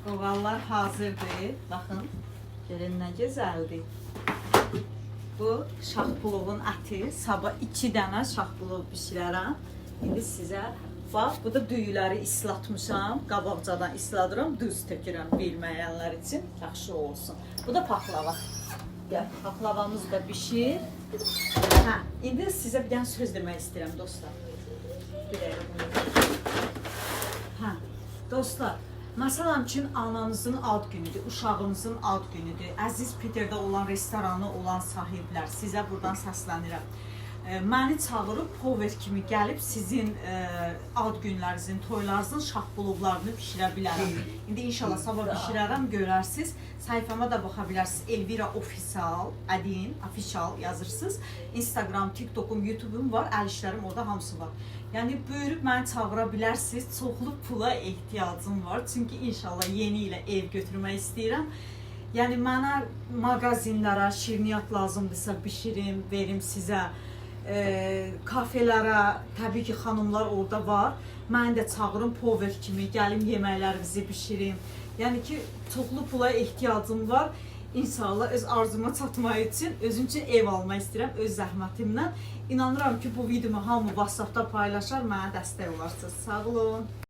Qoğallar hazırdır. Baxın, görün nə gözəldir. Bu şah pulovun əti. Sabah 2 dənə şah pulov bişirərəm. İndi sizə bax, bu da düyüləri islatmışam. Qabaqcadan isladıram, duz tökürəm bilməyənlər üçün yaxşı olsun. Bu da paxlava. Gəl, paxlavamız da bişir. Hə, indi sizə bir dənə söz demək istəyirəm dostlar. Bir dəqiqə bunu. Hə, dostlar, məsələn üçün ananızın ad günüdür, uşağınızın ad günüdür. Əziz Peterdə olan restoranı olan sahiblər, sizə buradan səslənirəm. Məni çağırıb pover kimi gəlib sizin ad günlərinizin, toylarınızın şah pulovlarını bişirə bilərəm. İndi inşallah sabah bişirərəm, görərsiniz. Səhifəmə də baxa bilərsiniz. Elvira Official, Adin Official yazırsınız. Instagram, TikTokum, YouTube'um var. Əl işlərim orada hamısı var. Yəni buyurub məni çağıra bilərsiniz. Çoxlu pula ehtiyacım var. Çünki inşallah yeni ilə ev götürmək istəyirəm. Yəni mənə mağazinlərə şirniyyat lazımdırsa bişirim, verim sizə. Kafelərə, təbii ki, xanımlar orada var. Məni də çağırın pover kimi, gəlim yeməklərinizi bişirim. Yəni ki, çoxlu pula ehtiyacım var. İnşallah öz arzuma çatmaq üçün, özüm üçün ev almaq istəyirəm öz zəhmətimlə. İnanıram ki, bu videomu hamı WhatsApp-da paylaşar, mənə dəstək olarsınız. Sağ olun.